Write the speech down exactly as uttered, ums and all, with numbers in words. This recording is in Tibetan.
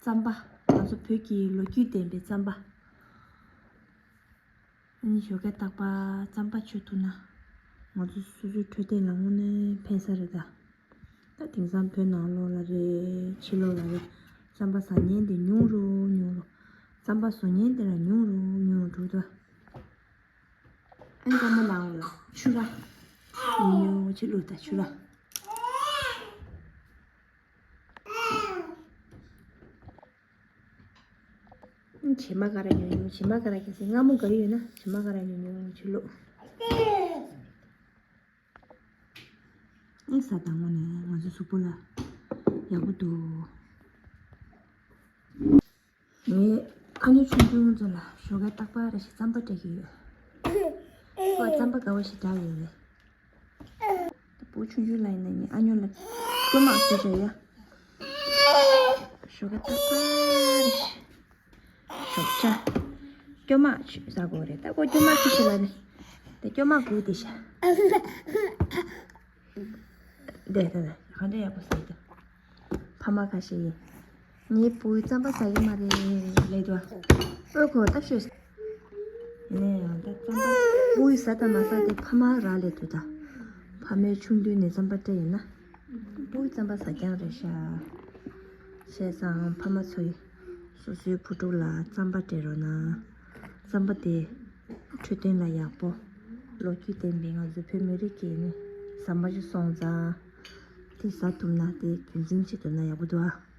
རྩམ་པ། ང་ཚོ་བོད་ཀྱི་ལོ་རྒྱུས་ལྡན་པའི་རྩམ་པ། ཨ་ནི་ཞོགས་ཀས་རྟག་པར་རྩམ་པ་མཆོད་ཐུབ་ན། ང་ཚོ་སོ་སོའི་འཕྲོད་བསྟེན་ལ་དངོས་གནས་ཕན་ས་རེད་ད། ད་དེང་སང་བོད་ནང་ལོགས་ལ་རེད། ཕྱི་ལོགས་ལ་རེད། རྩམ་པ་ཟ་མཁན་དེ་ཉུང་རུ་ཉུང་རུ། རྩམ་པ་བཟོ་མཁན་དེ་ལ་ཉུང་རུ་ཉུང་རུ་འགྲོ་འདུག། ཨ་ནི་རྩམ་པ་ནང་ལ་ཆུ་ར་ཉུང་ཉུང་ཅིག་བླུགས་ད། ཆུ་ར། བྱེ་མ་ཀ་ར་ཉུང་ཉུང་། བྱེ་མ་ཀ་ར་གལ་སྲིད་མངར་མོ་དགའ་ཡོད་ན་བྱེ་མ་ཀ་ར་ཉུང་ཉུང་ཅིག་བླུགས། ཨེ་ཟ་དང་པོ་ནས་ང་ཚོ་གཟུགས་པོ་ལ་ཡག་པོ་འདུག། ངའི་ཨ་ནེ་ཆུང་ཆུང་ཚོ་ལ་ཞོགས་ཀས་རྟག་པར་རེ་ཞིག་རྩམ་པ་སྤྲད་ཀྱི་ཡོད། ཁོ་རྩམ་པ་དགའ་བོ་ཞིག་འདྲ་ཡོད་རེད། བུ་ཆུང་ཆུང་ལ་ཡིན་ན་ངའི་ཨ་ཉོ་ལ་སྐྱོ་མ་བཟོས་བྱ་ཡ། ཞོགས་ཀས་རྟག་པར་རེ་ཞིག་ཞོགས་ཇ། སྐྱོ་མ་ཆུ་ཟ་དགོས་རེད། ད་ཁོ་སྐྱོ་མ་ཆུ་ཆེ་ལ་ནི། དེ་སྐྱོ་མ་དགོས་དེ་ཤ། དེ་དེ་དེ་ག་འདྲ་ཡག་པོ་ཟ་དེ། ཕ་མ་ཁ་ཤས་ཡིན། ངའི་བུས་རྩམ་པ་ཟ་གི་མ་རེད་ལབ་འདུག་ཨ། ཨོ་ཁོ་ལྟ་ཤོད། ཡིན་ན་ཡང་ད་རྩམ་པ་བུས་ཟ་དང་མ་ཟ་དེ་ཕ་མ་རག་ལས་འདུག་ད། ཕ་མའི་ཆུང་དུས་ནས་རྩམ་པ་སྤྲད་ཡིན་ན། བུས་རྩམ་པ་ཟ་རྐྱང་རེད་ཤག། བྱས་ཙང་ཕ་མ་ཚོས་སོ་སོའི་བུ་ཕྲུག་ལ་རྩམ་པ་སྤྲད་རོགས་གནང་། རྩམ་པ་དེ་འཕྲོད་བསྟེན་ལ་ཡག་པོ། ལོ་རྒྱུས་ལྡན་པའི་ང་ཚོའི་བོད་མི་རིགས་ཀྱི་ནི་ཟམ་པ་ཞིག་སོང་ཙང་། དེ་ཟ་ཐུབ་ན་དེ་རྒྱུན་འཛིན་བྱེད་ཐུབ་ན་ཡག་པོ་འདུག་ཨ།